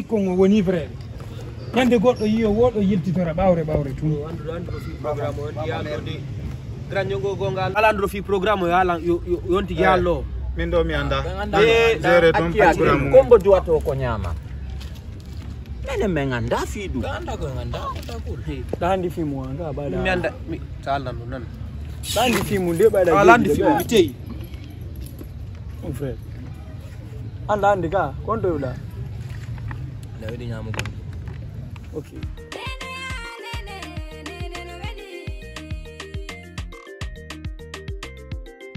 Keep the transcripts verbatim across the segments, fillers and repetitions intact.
Ko ngo woni vrai. Ñande goɗɗo yiyo woɗo yiltitora ɓawre ɓawre tun. Anduɗo anduɗo fi programme o yonti yaallo de. Granño ngo gonga ala anduɗo fi programme o yaala yonti yaallo. Min ɗo mi anda. Géré ton programme. Kombo duwato ko ñama. Mene men anda fi ɗum. Anda ko anda. Ɗandi fi mo anga ɓaɗa. Mi anda mi tallan ɗum nan. Ɗandi fi mo nde ɓaɗa. Alandi fi mo mi teyi. Mon frère. An la andi ka, kon to la. La wadi ñamu ko. Ok.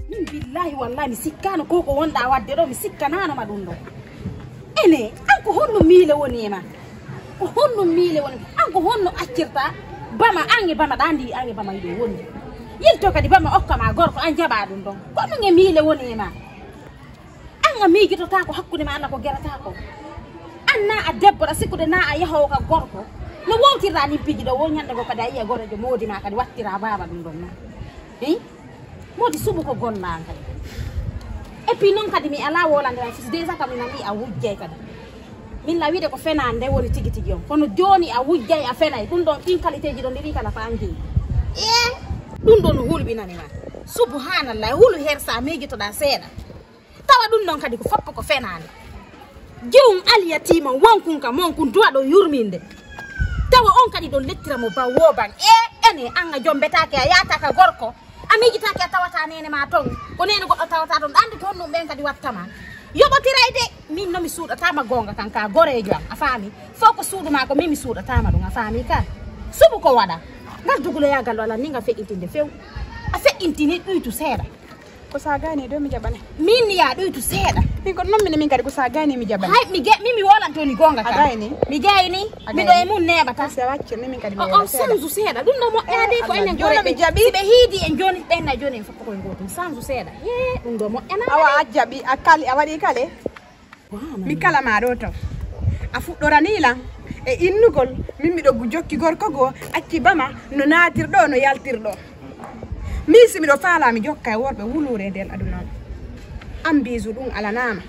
Min billahi wallahi mi sikkano ko ko wonɗa wadde ɗo mi sikkanano ma ɗum ɗo. Ene an ko honno miile woni e ma? Ko honno miile woni an ko honno accirta bama an e bama ɗa ndi an e bama yiɗo wondi. Yilto kadi bama okka ma gorko an jaɓa ɗum ɗon. Ko ɗum e miile woni e ma? An a miijototako hakkunde ma Allah ko geratako. An na a debbo ɗa sikkude na a yahowo ka gorko. No wowtirɗa nin piji ɗo wo ñande go kadi a yiya gorejo moodi ma kadi wattira baba ɗum ɗon na. Hi? Moodi suɓu ko golla an kadi. Et puis noon kadi mi ala wolande ma fis déjà kam ina mi a wujjay kadi. Min la wiide ko fenande woni tigi tigi on kono joni a wujjay a fenay ɗum ɗon ɗin qualité ji ɗo ndiri kala fa an jeeyi. E ɗum ɗon no hulɓinani ma. Subhanallah hulu her sa miijotoɗa seeɗa. Tawa ɗum ɗon kadi ko foppo ko fenande. Jewum alyatima wonkun ka monkun duwa ɗo yurminde. Tawa on kadi ɗon lettira mo ban wo ban e ene an a jombetake a yataka gorko a miijitake a tawata nene ma ton ko nene goɗɗo tawata ton ɗandi to honɗum ɓen kadi wattama. Yoɓotiray de min no mi suuɗatama gonga kan ka gorejo am a faami. Fof ko suuɗu ma ko min mi suuɗatama ɗum a faami ka. Suɓu ko waɗa ngal duguloyagal wala ni nga feƴƴintinde few. A feƴƴintini ɗuytu seeɗa. Ko sa gayni ɗo mi jaɓane. Min ya ɗuytu seeɗa. Min ko nommine min kadi ko sa gayni mi jaɓane. Hay mi ge min mi wolanto ni gonga ka. A gayni. Mi gayni. Miɗo e mun neɓata. Kasi a wacce ni min kadi mi wona seeɗa. On sanzu seeɗa ɗum ɗo moƴƴade ko enen gore mi jaɓi. Ɓe hiidi en joni ɓenna joni en fof koye gotum sanzu seeɗa. Ye ɗum ɗo moƴƴana. Awa a jaɓi a kali a waɗi kale. Mi kala ma ɗo taw a fuɗɗorani lan e innugol min miɗo jokki gorko goo acci bama no naatirɗo no yaltirɗo. Min si miɗo faala mi jokka e worɓe wuluure e nder aduna on. An bisu ɗum alanama.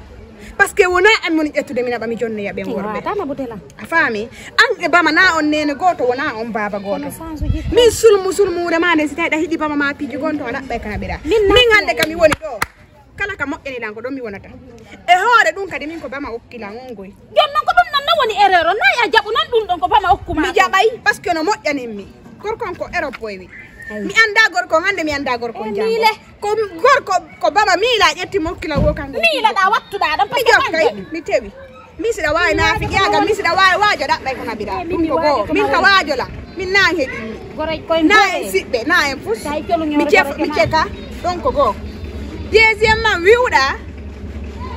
Parce que wona an moni ƴettude mi naɓa mi jonnoya ɓen worɓe. A faami an e bama na on nene gooto wona on baaba gooto. Min sulmu sulmuure ma nden si tawi ɗa hiɗi bama ma piiji gonto a naɓɓay ka naɓira. Min hande ka mi woni ɗo. Kala ka moƴƴani lan ko ɗon mi wonata. E hoore ɗum kadi min ko bama okki lan on goy. Jon non ko ɗum non non woni erreur on nayi a jaɓu non ɗum ɗon ko bama okku ma. Mi jaɓay parce que no moƴƴanin mi. Gorko on ko Europe o wi. Mi anda gorko on hande mi anda gorko on jango. Ko gorko ko bama miila ƴetti mo okki lan wo kan. Miila ɗa wattuɗa ɗon parce que mi jokkay mi tewi. Min siɗa waawi naafiqiyaagal min siɗa waawi waajo ɗaɓɓay ko naɓiraa. Ɗum ko goo min ka waajo la min naan heɗinmi. Naa en siɓɓe naa en fus. Mi ceka ɗon ko goo. Deuxiémement wiwɗa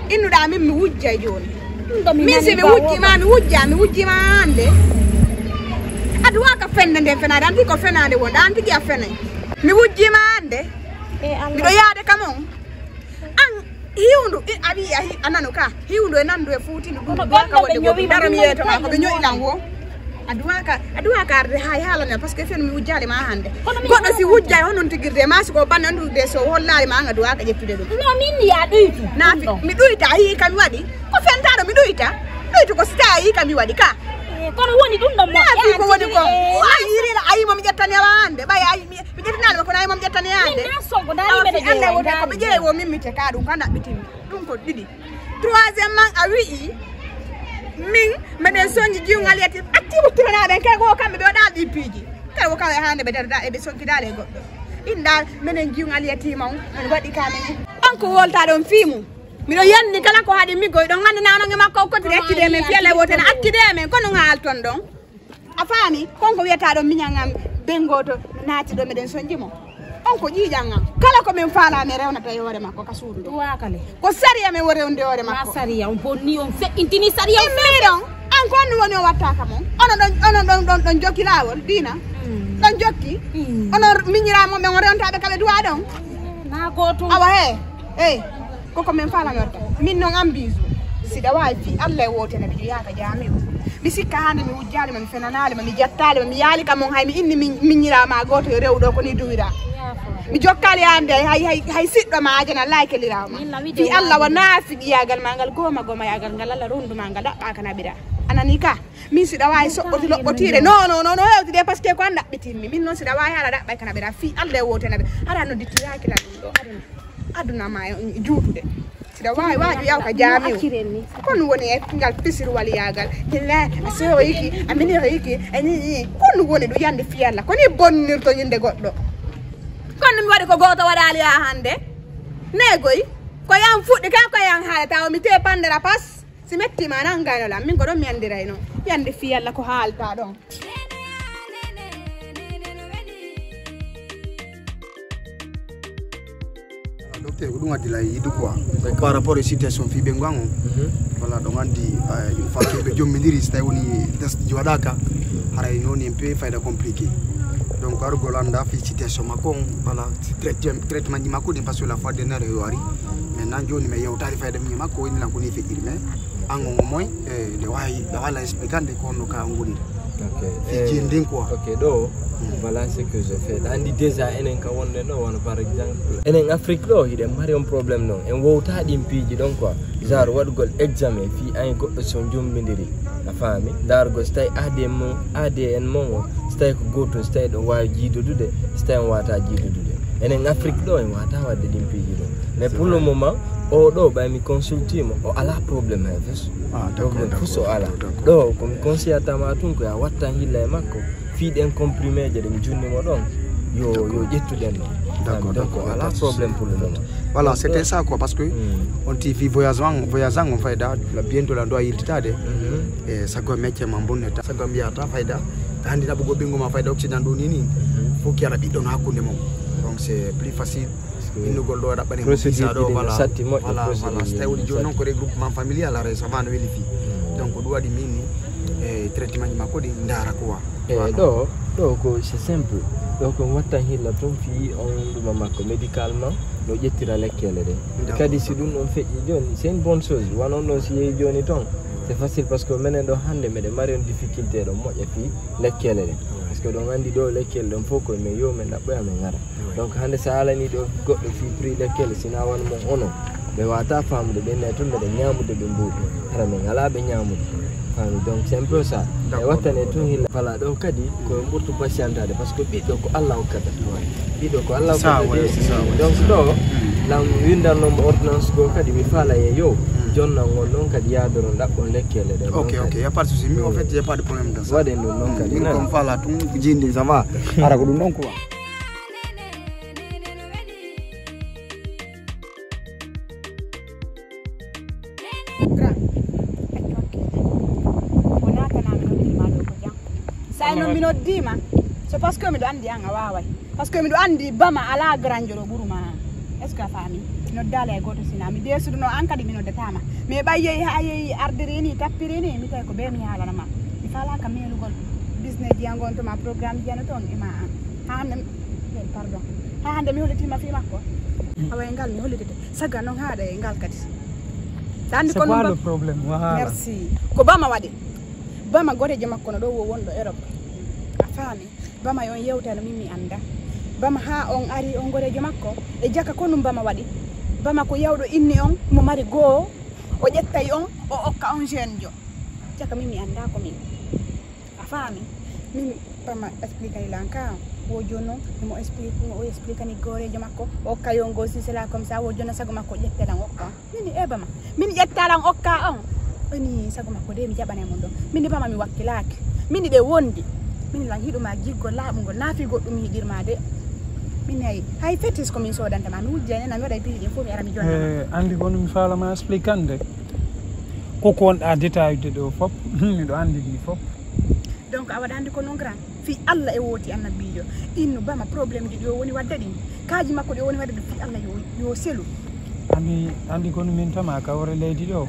innuɗa min mi wujjay jooni. Min si mi wujjima mi wujja mi wujjima hannde. Aduwa ka fennde nden fenaade anti ko fenaade wonɗa an tigi a fenay. Mi wujjima hannde. Miɗo yaade kam on. An hiwndu a wi a nano ka hiwndu e nandu e fuutinu ɗum ɗum ka wonde goɗɗum daro mi yeeto ma ko ɓe ñoyi lan wo. A duwaka a duwaka arde hay haalana par ce que fen mi wujjaali ma hannde goɗɗo si wujjay honon tigirde ma siko banne on tigirde so hollaali ma an a duwaka ƴettude ɗum. No min ya ɗuytu. Naafi mi ɗuyta a yii ka mi waɗi ko fentaɗo mi ɗuyta. Ɗuytu ko si tawi a yii ka mi waɗi ka. Kono woni ɗum ɗon mo naafi ko woni ko a yirila a yii mo mi ƴettani ma hannde ɓay a yii mi ƴettinaali ma kono a yii mo mi ƴettani hannde. Awa fi Allah woni ko ɓe ƴeewi wo min mi teka ɗum ka ɗaɓɓitinmi ɗum ko ɗiɗi. Troisiémement a wi'i min meɗen sonji jiwngal yeti acci ɓutturanaaɓe en kay goo kamɓe ɓe waɗa ɗi piiji kay wo kawe hande ɓe darda eɓe sonkidaale e goɗɗo. Inda menen jiwngal yetima on en waɗi ka menen. On ko wolta ɗon fii mum miɗo yanni kala ko haɗi mi goy ɗon hande nanoge makko o kotiri accude men fiyale woten accude men kono ngal ton ɗon. A faami kon ko wiyata ɗon miñan am bengoto naati ɗo meɗen sonji mo. On ko ƴiiƴan am kala ko min faala mi rewnata e hoore makko ka suudu ɗo. Wakale ko sariya min wo rewnude hoore makko. Sariya on bonni on feƴƴintini sariya on immi ɗon. An ko on woni o watta ka mon onon ɗon onon ɗon ɗon ɗon jokki laawol diina. Ɗon jokki onon miñiramo ɓen o rewntaɓe kaɓe duwa ɗon. Na goto awa he ey. Koko min fala yorta min noon an bisu siɗa wawi fi allah e wotena miɗo yaaka jamiu. Mi sikka hande mi wujjali ma mi fenanali ma mi jattali ma mi yaali ka mon hay mi inni min miñirama goto e rewɗo ko ni duwira. Mi jokkali hannde hay, hay, hay siɗɗo ma ajana laakilirawo ma. Fi Allah wa naafiqiyagal ma ngal goma goma yagal ngal Allah rundu ma ngal daɓɓa kana ɓira. Anani ka. Min siɗa wawi soɓɓoti loɓɓotire. No, no, no, no hewtide parce que ko an ɗaɓɓitinmi. Min noon siɗa wawi hara daɓɓay kana ɓira. Fi Allah e wote na ɓe. Hara no ditti yakila ɗum ɗo aduna. Aduna ma e juutude. Siɗa wawi waaju yaw ka jamiu. Kon woni e ngal pisir waliyagal. Hilla a sohoyiki a minihiki a nii. Kon woni ɗum yande fi Allah. Ko ni bonnirto yinde goɗɗo. Kono mi waɗi ko gooto waɗaali haa hannde. Neegoy ko yan fuɗɗi ka ko yan haala tawa mi te pandera pas. Si mettima nan gaynola min ko ɗon mi anndirayno yande fi Allah ko haalta ɗon. Docteur, ko ɗum addi la yiɗi quoi. Par rapport e situation fi ɓe ngon on. Voilà, donc andi une fois que ɓe jommidiri so tawi woni test ji waɗaka haray noon un peu fayda compliqué. Donc arugol anda fi situation makko on, voilà, traitement ji makko ɗin parce que la fois dernière yo ari. Maintenant joni mi yewtari fayda mi makko woni lan ko ni feƴƴiri mais ango ngo moy nde wawi nde wala explicande ko honno ka ngoniri. Fijin ndin quoi. Ok, ɗo voilà ce que je fais ɗa andi déjà enen ka wonde ɗo wano par exemple enen Afrique ɗo hiɗen mari on problème non en wowta ɗin piiji ɗon quoi. Genre waɗugol examen fi ay goɗɗo so jombidiri a faami darugol so tawi adn mon adn mon o so tawi ko gotum so tawi ɗo wawi jiidodude so tawi on wata jiidodude enen Afrique ɗo en wata wadde ɗin piiji ɗo mais pour le moment o ɗo ɓay mi consultima o ala problème hay fes. Problème fus o ala ɗo komi conseillata ma tun ko ya wattan hilla e makko. Fii ɗen comprimé je ɗum junni mo ɗon yo yo ƴettuɗen ɗon. Donc o ala problème pour le moment. Voilà, c'était ça quoi, parce que on ti fi voyage an voyage an on fayda la bientôt la doit yiltitade. E sago mecce ma bonneta sago mbiyata fayda handi naɓugo ɓingu ma fayda occident ɗo nini. Fof ki ara ɓiɗɗo no hakkunde mum. Donc c'est plus facile innugol ɗo ɗaɓɓani mo visa ɗo. Voilà, voilà, so tawi woni joni noon ko regroupement familial ara ça va no weli fii. Donc ɗum waɗi min ni e traitement ji makko ɗi ndaara quoi. E ɗo ɗo ko c'est simple. Ɗo ko wattan hilla tun fii on ɗuma makko médicalement no ƴettira lekkele ɗe. Kadi si ɗum ɗon feƴƴi joni c'est une bonne chose wano ɗon si yehi joni ton. C'est facile parce que menen ɗo hande meɗen mari on difficulté ɗon moƴƴa fii lekkele ɗen. Parce que ɗon andi ɗo lekkele ɗon fof koye men yo men ɗaɓɓoya men ngara. Donc hande sa alani ɗo goɗɗo fii prix lekkele sina wan mon ono ɓe wata famude ɓe nayi tun mbeɗa ñamude ɓe mbuuɗi hara min ala ɓe ñamude. Fami donc c'est un peu ça. E wattane tun hilla fala ɗo kadi ko ɓurtu patientade parce que ɓiɗɗo ko allah hokkata. Ɓiɗɗo ko allah hokkata. Donc ɗo lam windannomo ordonnance goo kadi mi faala e yo jonnan on noon kadi yaadoron ɗaɓɓon lekkele ɗen. Ok, ok, y a pas de souci. Min en fait j'ai pas de problème dans ça. Waɗen ɗum noon kadi. Min comme faala tun jindi ça va. Ara ko ɗum ɗon quoi. Grand, accu hakkille. Ko naatanaami noddirma ɗo ko jam. Sa e noon mi noddiima, c'est parce que miɗo anndi aan a waaway. Parce que miɗo anndi bama alaa granjo ɗo ɓuruma aan. Est ce que a faami? Mi noddaali hay gooto sina mi deesuduno aan kadi mi noddataama. Mais ɓay yehi haa yehi ardiri ni tappiri ni mi tawi ko bee mi haalana ma. Mi faalaaka meelugol business ji an gon to ma programme ji an toon e ma aan. Haa hannde mi pardon. Haa hannde mi hollitiima fii makko. Awa e ngal mi hollitete. Saga noon haaɗa e ngal kadi. Sa anndi ko quoi le problème? Merci. Ko bama waɗi. Bama gorejo makko no ɗo wo wonɗo Europe. A faami? Bama e on yewtano min mi annda. Bama haa on ari on gorejo makko e jaka ko ɗum bama waɗi. Bama ko yawɗo inni on mo mari goo o ƴettay on o okka on jeune jo. Jaka min mi annda ko min. A faami? Min pama expliquer lan ka wo jono mo explique mo explique ni gorejo makko o kayo ngo si cela comme ça wo jono sago makko ƴette lan okka. Min e bama min ƴetta lan okka on. Oni sago makko de mi jaɓane mon ɗo min bama mi wakkilaaki. Min ɗe wondi min lan hiɗuma jiggo laaɓugo naafi goɗɗum yiɗirma de. Min hay hay fetis ko min sodanta ma mi wujjani na mi waɗa piiji ɗin fof mi ara mi jonna. Andi ko mi faalama expliquande. Ko ko wonɗa détaillude ɗo fof miɗo andi ɗi fof. Donc a waɗa andi ko non grand fii allah e wooti annabiijo. Innu bama problème ji ɗi o woni wadde ɗin kaaji makko ɗi o woni wadde ɗum fii allah yo selu. Ami andi kono min tama ka hoore leydi ɗo.